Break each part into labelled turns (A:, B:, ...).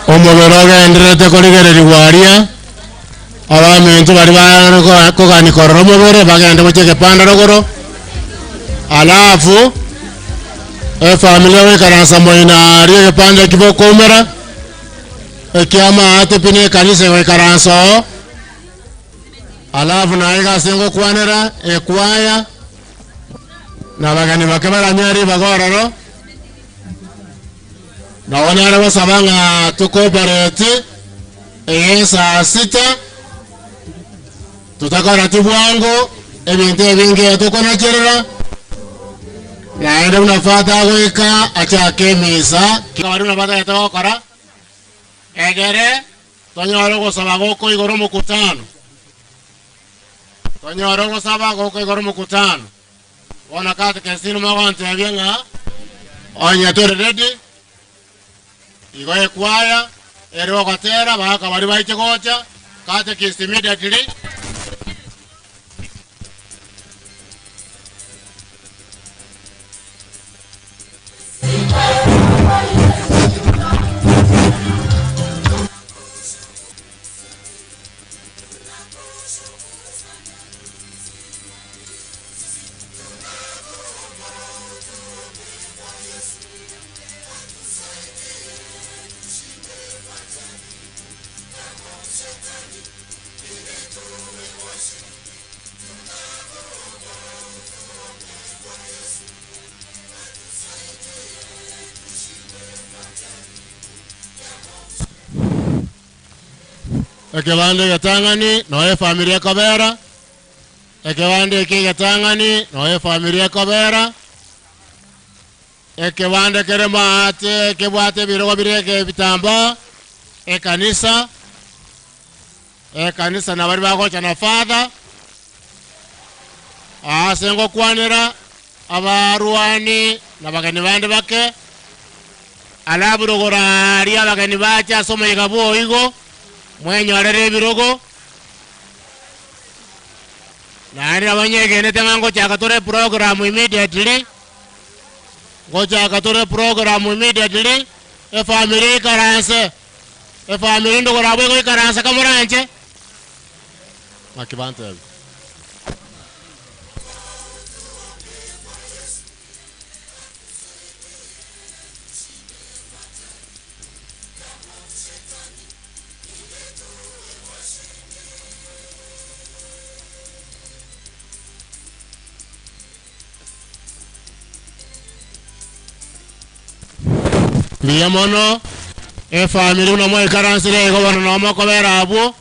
A: Omobere ogendererete korigererigwa aria, abaminto baria bare ko- kogania korora omobere bagende gochia egepanda rogoro, alafu efamiri egoikaransa moino aria egepanda ekio bokoumera, ekiamaate pi na ekanisa egoikaransa oo, alafu naye iga ase ngokwanera ekwaya, na abageni bake baranyore ribaga ororo. Nabo nare gosaba ng'a tocooperate eye saa sita, totakoreti bwango ebinto ebinge tokonacherera, naende buna father agoika achake emisa. Baria buna batagete gokora, egere tonyore ogosaba goko igoro omokutano, tonyore ogosaba goko igoro omokutano. Bono catechist mogontebia ng'a onye tore ready, igo ekwaya ere ogotera baka baria baiche gocha, catechist immediately. Ekebanda egetang'ani noe efamiri ekobera. Ekebanda eke egetang'ani noyo efamiri ekobera, ekebanda kere maate kebwate ebirogo bire eke ebitambaa, ekanisa, ekanisa nabaria bagocha na father, aa ase ngokwanera abarwani na abageni bande bake, alafu rogoro aaria abageni bache ase omoyega bwa oigo, mwenyorere ebirogo. Naende nabo nyegenete ng'a ngochaka tore eprogram immediately, ngochaka tore eprogram immediately, efamiri eikaranse, efamiri ndogoro abwo egoikaransa kamoranche, naki bantebia. Mbuya mono, efamiri buna mwaikaransire igo bono noo mokobera abwo,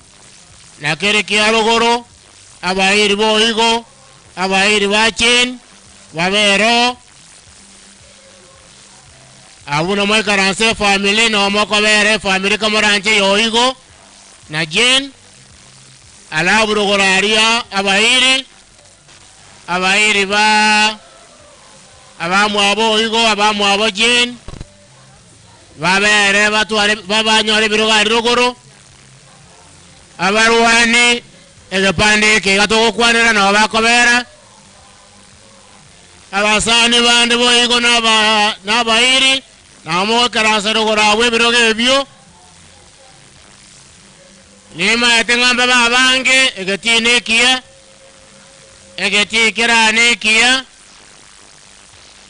A: na kere kia rogoro, abairi boigo, abairi ba chini, babere oo. Abwo buna mwaikaranse efamiri noo mokobera efamiri kamoranche yoigo, na Jane, alafu rogoro aria abairi, abairi ba abamwabo oigo abamwabo Jane, babere batware babanyore ebirogo aria rogoro, abarwani egepande eke iga togokwanera nabo bakobera. Abasani bande boigo nabairi, nabo mogoikaransa rogoro agwo ebirogo ebio. Nimaete ng'a mbabe abange, egetii nekiya, egetii keraa nekiya,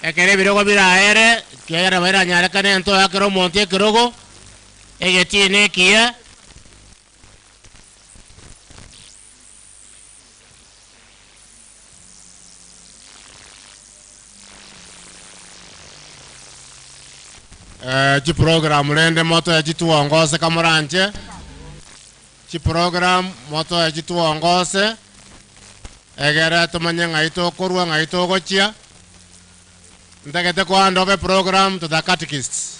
A: ekero ebirogo biraere, ekiagera nabo eranyarekane ntoe kera omonto ekerogo, egetii nekiya. Chiprogram rende motoe chitwongose kamoranche, chiprogram motoe chitwongose, egere tomanye ng'ai tokorwa ng'ai togochia, ntagete ko hand over eprogram to the catechists.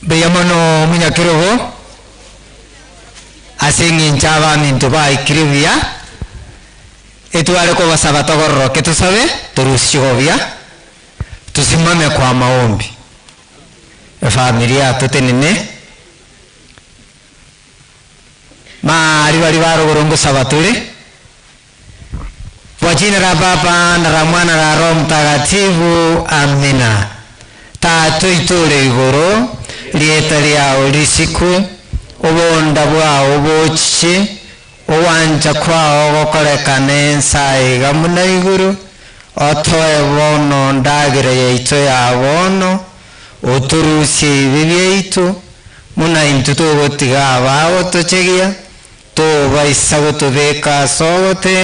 B: Mbuya mono omonyakerogo, ase eng'encho abaminto baikire buya, etware kobasaba togororoke tosabe, torusie chigobia, tosimame kwa maombi. Efamiri yatotenene. Maari baria ba rogoro ngosaba tore. Kwa jina la Baba na la Mwana na Roho Mtakatifu, amina. Tata oito ore igoro, rieta riao risikwe, obonda bwao bochiche, ogwancha kwao gokorekane ense aiga buna igoro, otoe bono ndagera yaito ya bono, otorusie ebibe biaito, buna intwe togotiga abagotochegia, tobaisa gotobeka ase ogote.